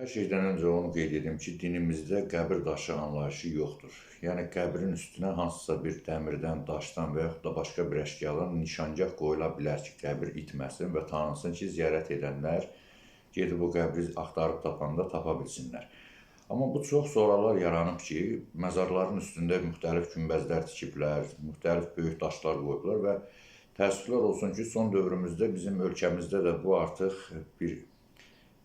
Hər şeydən öncə onu qeyd edim ki, dinimizdə qəbir daşı anlayışı yoxdur. Yəni qəbrin üstünə hansısa bir dəmirdən, daşdan və yaxud da başqa bir əşyadan nişangah qoyula bilər ki, qəbir itməsin və tanınsın ki, ziyarət edənlər gedib o qəbri axtarıb tapanda tapa bilsinlər. Amma bu çox sonralar yaranıb ki, məzarların üstündə müxtəlif günbəzlər tikiblər, müxtəlif böyük daşlar qoyublar və təəssüflər olsun ki, son dövrümüzdə bizim ölkəmizdə də bu artıq bir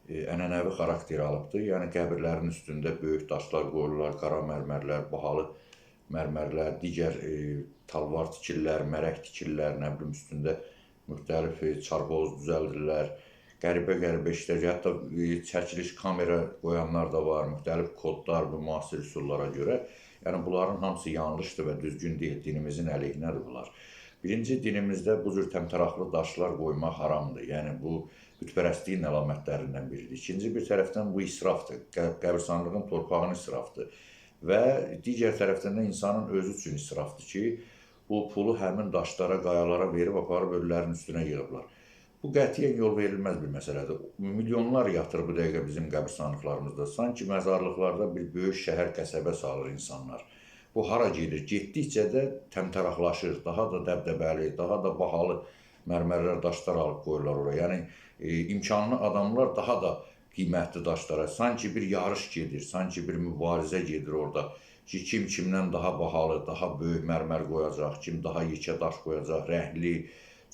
ənənəvi xarakter alıbdır. Yəni qəbirlərin üstündə böyük daşlar qoyurlar, qara mərmərlər, bahalı mərmərlər, digər talvar tikirlər, mərək tikirlər, nə bilim üstündə müxtəlif çarpoz düzəldirlər. Qəribə-qəribə işlər, hətta çəkiliş kamera qoyanlar da var, müxtəlif kodlar bu müasir üsullara görə. Yəni bunların hamısı yanlışdır və düzgün deyil, dinimizin əleyhinədir bunlar. Birinci, dinimizdə bu cür təmtəraqlı daşlar qoymaq haramdır. Yəni bu bütpərəstliyin əlamətlərindən biridir. İkinci bir tərəfdən bu israfdır, qəbirstanlığın torpağının israfdır. Və digər tərəfdən də insanın özü üçün israfdır ki, bu pulu həmin daşlara, qayalara verib aparıb ölülərin üstünə yığıblar. Bu qətiyyən yol verilməz bir məsələdir. Milyonlar yatır bu dəqiqə bizim qəbirstanlıqlarımızda. Sanki məzarlıqlarda bir böyük şəhər, qəsəbə salır insanlar. Bu hara gedir? Getdikcə də təmtəraqlaşır, daha da dəbdəbəli, daha da bahalı mərmərlər, daşlar alıb qoyurlar ora. Yəni imkanlı adamlar daha da qiymətli daşlara. Sanki bir yarış gedir, sanki bir mübarizə gedir orada ki, kim kimdən daha bahalı, daha böyük mərmər qoyacaq, kim daha yekə daş qoyacaq, rəngli,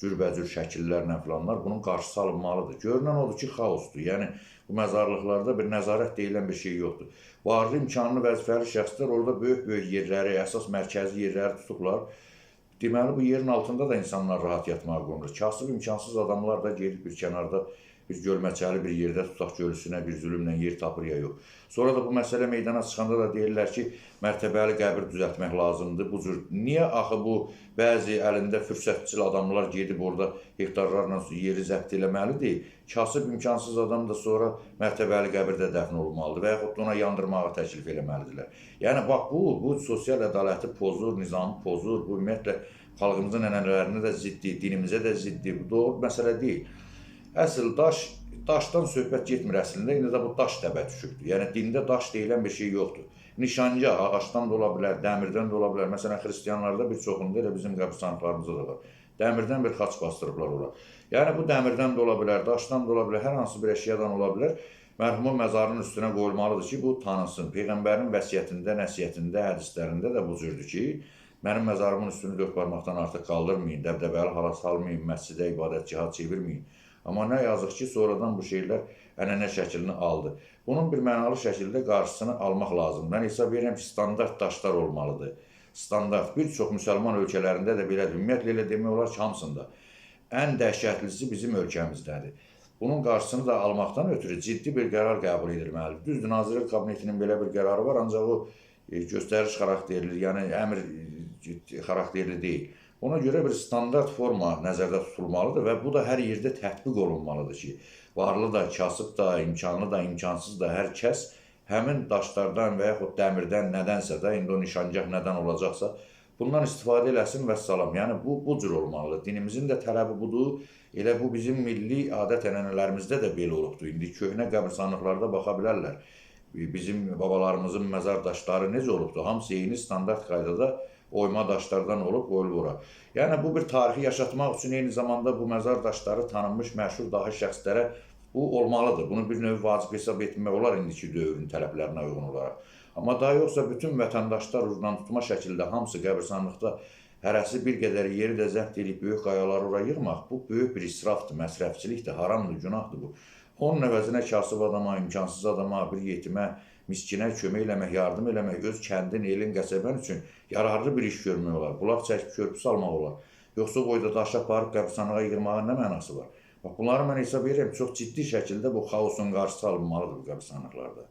cürbəcür şəkillərlə filanlar bunun qarşısı alınmalıdır. Görünən odur ki, xaosdur. Yəni bu məzarlıqlarda bir nəzarət deyilən bir şey yoxdur. Varlı, imkanlı, vəzifəli şəxslər orada böyük-böyük yerləri, əsas mərkəzi yerləri tutublar. Deməli, bu yerin altında da insanlar rahat yatmağa qoymur. Kasıb, imkansız adamlar da gedib bir kənarda bir gölməçəli bir yerdə tutaq gölüsünə bir zülümlə yer tapır ya yox. Sonra da bu məsələ meydana çıxanda da deyirlər ki, mərtəbəli qəbir düzəltmək lazımdır. Bu cür. Niyə axı bu bəzi əlində fürsətçil adamlar gedib orada hektarlarla yeri zəbt eləməlidir? Kasıb, imkansız adam da sonra mərtəbəli qəbirdə dəfn olunmalıdır və yaxud da ona yandırmağı təklif eləməlidirlər. Yəni bax bu sosial ədaləti pozur, nizamı pozur. Bu ümumiyyətlə xalqımızın ənənələrinə də ziddir, dinimizə də ziddir. Bu doğru məsələ deyil. Əsl daşdan söhbət getmir əslində, indi də bu daş təbə düşübdür. Yəni dində daş deyilən bir şey yoxdur. Nişangah ağacdan da ola bilər, dəmirdən də ola bilər. Məsələn, xristianlarda bir çoxunda elə bizim qəbirstanlıqlarımızda da var. Dəmirdən bir xaç bastırıblar ora. Yəni bu dəmirdən də ola bilər, daşdan da ola bilər, hər hansı bir əşyadan ola bilər. Mərhumun məzarının üstünə qoyulmalıdır ki, bu tanınsın. Peyğəmbərin vəsiyyətində, nəsihətində, hədislərində də bu cürdür ki, mənim məzarımın üstünü dörd barmaqdan artıq qaldırmayın, dəbdəbəli hala salmayın, məscidə ibadətgaha çevirməyin. Amma nə yazıq ki, sonradan bu şeylər ənənə şəklini aldı. Bunun bir mənalı şəkildə qarşısını almaq lazımdır. Mən hesab edirəm ki, standart daşlar olmalıdır. Standart. Bir çox müsəlman ölkələrində də belədir. Ümumiyyətlə elə demək olar ki, hamısında. Ən dəhşətlisi bizim ölkəmizdədir. Bunun qarşısını da almaqdan ötürü ciddi bir qərar qəbul edilməlidir. Düzdür, Nazirlər Kabinetinin belə bir qərarı var, ancaq o göstəriş xarakterli, yəni əmr xarakterli deyil. Ona görə bir standart forma nəzərdə tutulmalıdır və bu da hər yerdə tətbiq olunmalıdır ki, varlı da, kasıb da, imkanlı da, imkansız da hər kəs həmin daşlardan və yaxud dəmirdən nədənsə də, indi o nişangah nədən olacaqsa, bundan istifadə eləsin və salam. Yəni bu cür olmalıdır. Dinimizin də tələbi budur. Elə bu bizim milli adət-ənənələrimizdə də belə olubdur. İndi köhnə qəbirstanlıqlarda baxa bilərlər. Bizim babalarımızın məzar daşları necə olubdur? Hamısı eyni standart qaydada oyma daşlardan olub, qoyulub ora. Yəni bu bir tarixi yaşatmaq üçün eyni zamanda bu məzar daşları tanınmış məşhur dahi şəxslərə bu olmalıdır. Bunu bir növ vacib hesab etmək olar indiki dövrün tələblərinə uyğun olaraq. Amma daha yoxsa bütün vətəndaşlar ucundan tutma şəkildə hamısı qəbirstanlıqda hərəsi bir qədər yeri də zəbt edib böyük qayaları ora yığmaq, bu böyük bir israfdır, məsrəfçilikdir, haramdır, günahdır bu. Onun əvəzinə kasıb adama, imkansız adama, bir yetimə, miskinə kömək eləmək, yardım eləmək, öz kəndin, elin, qəsəbən üçün yararlı bir iş görmək olar. Bulaq çəkib körpü salmaq olar. Yoxsa boyda daş aparıb qəbirstanlığa yığmağın nə mənası var? Bax, bunları mən hesab edirəm, çox ciddi şəkildə bu xaosun qarşısı alınmalıdır bu qəbirstanlıqlarda.